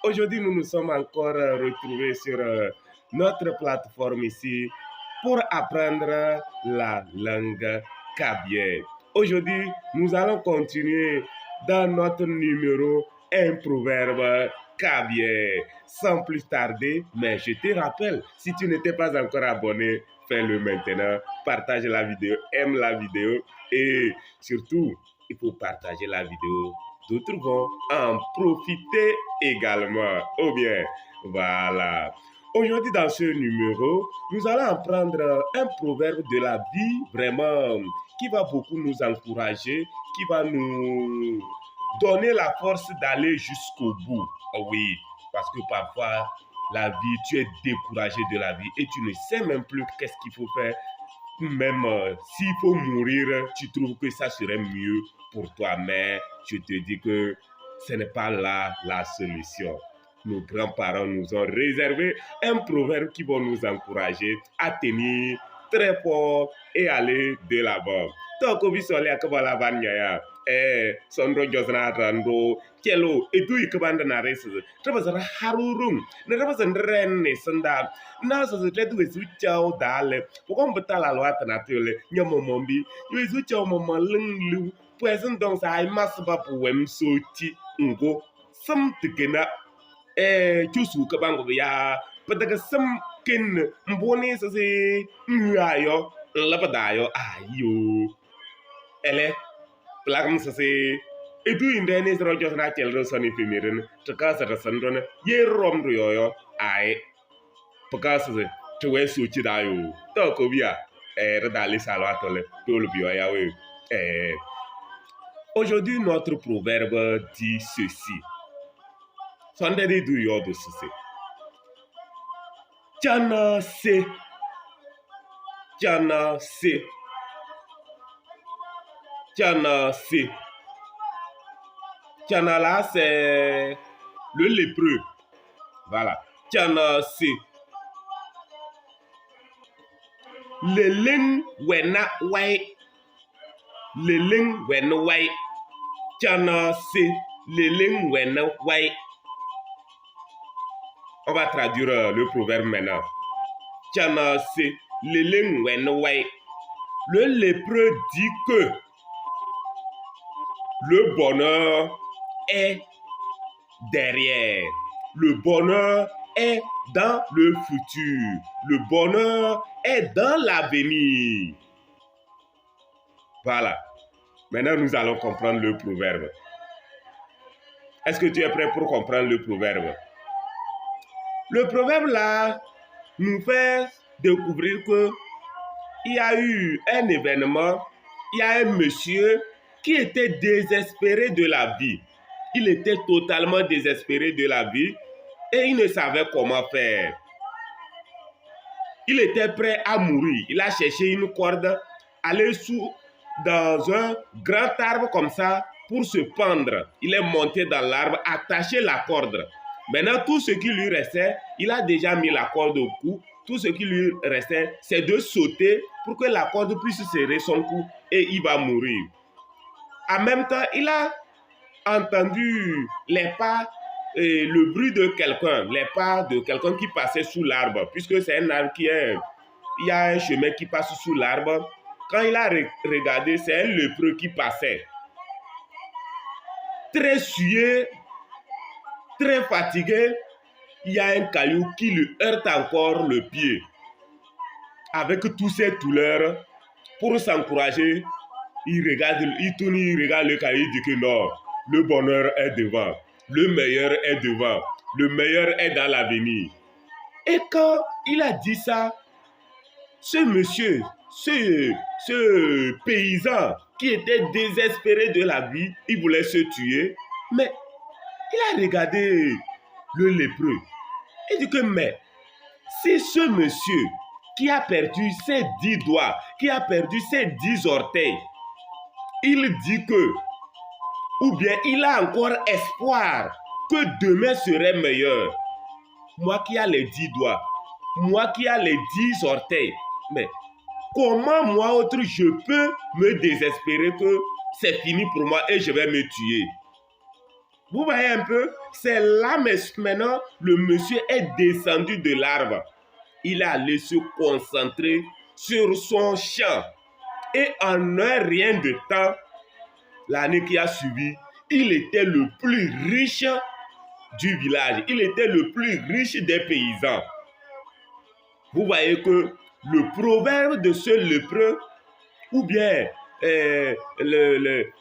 Aujourd'hui, nous nous sommes encore retrouvés sur notre plateforme ici pour apprendre la langue kabyè. Aujourd'hui, nous allons continuer dans notre numéro un proverbe kabyè. Sans plus tarder, mais je te rappelle, si tu n'étais pas encore abonné, fais-le maintenant. Partage la vidéo, aime la vidéo et surtout, il faut partager la vidéo. D'autres vont en profiter également. Ou bien, voilà. Aujourd'hui, dans ce numéro, nous allons apprendre un proverbe de la vie vraiment qui va beaucoup nous encourager, qui va nous donner la force d'aller jusqu'au bout. Oui, parce que parfois, la vie, tu es découragé de la vie et tu ne sais même plus qu'est-ce qu'il faut faire. Même s'il faut mourir, tu trouves que ça serait mieux pour toi. Mais je te dis que ce n'est pas là la solution. Nos grands-parents nous ont réservé un proverbe qui va nous encourager à tenir très fort et aller de l'avant. Sondro josna rando kelo edu ikabanda na resi trabasa harurung na trabasa ren ne sanda na so so tedu esu chao dale pokon betala lo atana tele nyomo mombi esu chao momo lung lu poison donc sa ai masba puem soti ngo sam tikena chusu kabango ya pataga sam ken mbone sa se nyayo labadayo ayo ele plagam sa se edu inde ne ro jos na chel ro soni fimirin to ka sa sandona ye rom ro yoyo ai paka sa se to we su chi da yo to ko bia e re da li salwa tole to lu bio ya we. Aujourd'hui, notre proverbe dit ceci. Sunday du yodo ceci. Chana se. Chana se. Chana se. Chana là, c'est le lépreux. Voilà. Chana se. Leleng wena wai. Leleng wena wai. Chana se. Leleng wena wai. On va traduire le proverbe maintenant. Chana se. Leleng wena wai. Le lépreux dit que le bonheur est derrière. Le bonheur est dans le futur. Le bonheur est dans l'avenir. Voilà. Maintenant, nous allons comprendre le proverbe. Est-ce que tu es prêt pour comprendre le proverbe? Le proverbe là nous fait découvrir que il y a eu un événement, il y a un monsieur qui était désespéré de la vie. Il était totalement désespéré de la vie et il ne savait comment faire. Il était prêt à mourir. Il a cherché une corde, aller dans un grand arbre comme ça pour se pendre. Il est monté dans l'arbre, attaché la corde. Maintenant, tout ce qui lui restait, il a déjà mis la corde au cou. Tout ce qui lui restait, c'est de sauter pour que la corde puisse serrer son cou et il va mourir. En même temps, il a entendu les pas et le bruit de quelqu'un, les pas de quelqu'un qui passait sous l'arbre, puisque c'est un arbre qui est, il y a un chemin qui passe sous l'arbre. Quand il a regardé, c'est un lépreux qui passait. Très sué, très fatigué, il y a un caillou qui lui heurte encore le pied. Avec toutes ces douleurs, pour s'encourager, il regarde, il tourne, il regarde le caillou, il dit que non, le bonheur est devant, le meilleur est devant, le meilleur est dans l'avenir. Et quand il a dit ça, ce monsieur, ce paysan qui était désespéré de la vie, il voulait se tuer, mais il a regardé le lépreux. Il dit que mais, si ce monsieur qui a perdu ses 10 doigts, qui a perdu ses 10 orteils, il dit que, ou bien il a encore espoir que demain serait meilleur. Moi qui a les 10 doigts, moi qui a les 10 orteils, mais Comment moi autre je peux me désespérer que c'est fini pour moi et je vais me tuer? Vous voyez un peu, c'est là maintenant le monsieur est descendu de l'arbre. Il est allé se concentrer sur son champ. Et en un rien de temps, l'année qui a suivi, il était le plus riche du village. Il était le plus riche des paysans. Vous voyez que le proverbe de ce lépreux, ou bien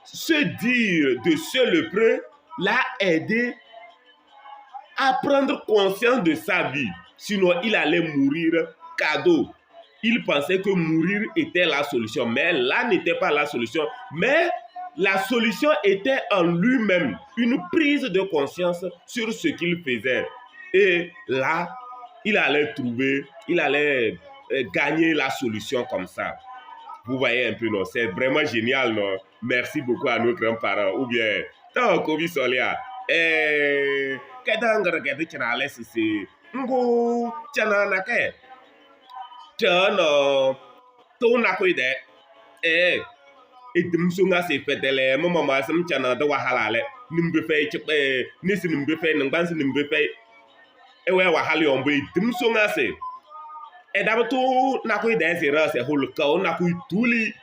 ce dire de ce lépreux, l'a aidé à prendre conscience de sa vie. Sinon, il allait mourir cadeau. Il pensait que mourir était la solution, mais là n'était pas la solution. Mais la solution était en lui-même, une prise de conscience sur ce qu'il faisait. Et là, il allait trouver, il allait gagner la solution comme ça. Vous voyez un peu, non? C'est vraiment génial, non? Merci beaucoup à nos grands-parents. Ou bien, tant Kobi Solia, eh, kedangara kedu chanale sisi, ngu chanana ke, chano, to na de, eh, edum sunga se fetele, mo mama sim chana de wahala le, nimbe fe chikpe, nisi nimbe fe, nangbansi nimbe fe, ewe wahala yombo edum sunga se. E to na ko ide se ra se hol ka o na ko tuli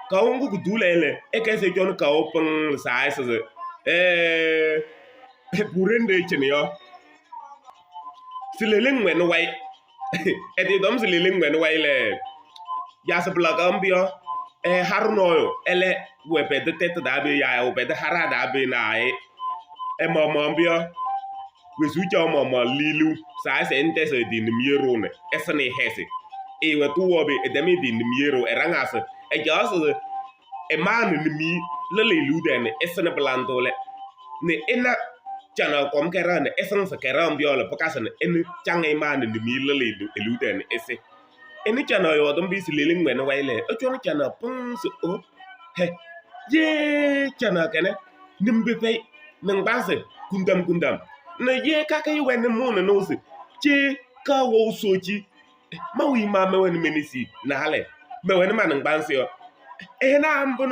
ka o ngu dule le e ke se jon ka o pun sa se eh burende chene yo silele ngwen wai e di dom silele ngwen wai le ya se plaka mbio e haruno yo ele we pe de tete da be ya o pe de hara da be na e e mo mo mbio we su cha mo mo lilu sa se nte se di nimiero ne ese ne hese e we tu wo be e de mi di nimiero e ranga se e ja se e ma ni mi le le lu de ne ese ne blando le ne ena chana kom kera ne ese se kera mbio le pokase ne eni changa e ma ni mi le le lu de ne ese eni chana yo dum bi si le ngwe ne wai le e chon chana pun se o he ye chana kene nimbe fe nang ba se kundam kundam na ye kaka yi wene mu na no se che ka wo sochi ma wi ma me wen menisi na hale me wen ma nang ban se yo e na ambu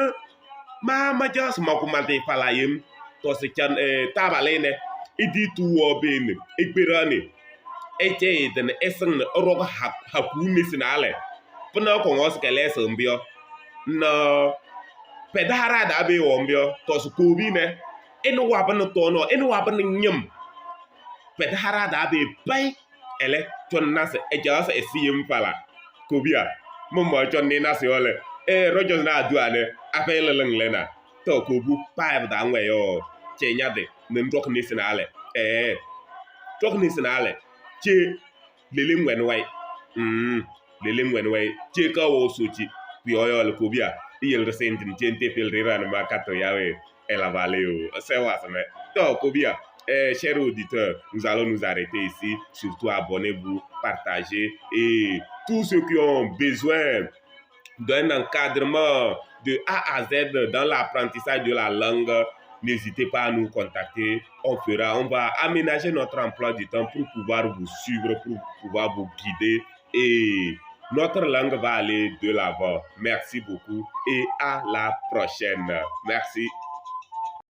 ma ma just ma ku ma de fala yem to se chan e tabale ne idi tu wo be ne egbere ne eche ede ne esen ne oro ha ha ku ne si na ale puna ko ngos kele se mbio na pedara da be wo mbio to su ko bi ne enu wa ban to no enu wa ban nyam pedara da be pai ele chon na se e ja se e si yem fala ko bia mo mo chon ni na se ole e rojos na adu ane afa ele leng lena to ko bu pipe da nwe yo che nya de ne ndok ni sina ale e tok ni sina ale che lele ngwen wai lele ngwen wai che ka wo sochi pi oyo le ko bia yel resentin che nte pel rira na makato yawe elle va aller au c'est wa ça mais to ko bia. Chers auditeurs, nous allons nous arrêter ici. Surtout, abonnez-vous, partagez. Et tous ceux qui ont besoin d'un encadrement de A à Z dans l'apprentissage de la langue, n'hésitez pas à nous contacter. On va aménager notre emploi du temps pour pouvoir vous suivre, pour pouvoir vous guider. Et notre langue va aller de l'avant. Merci beaucoup et à la prochaine. Merci.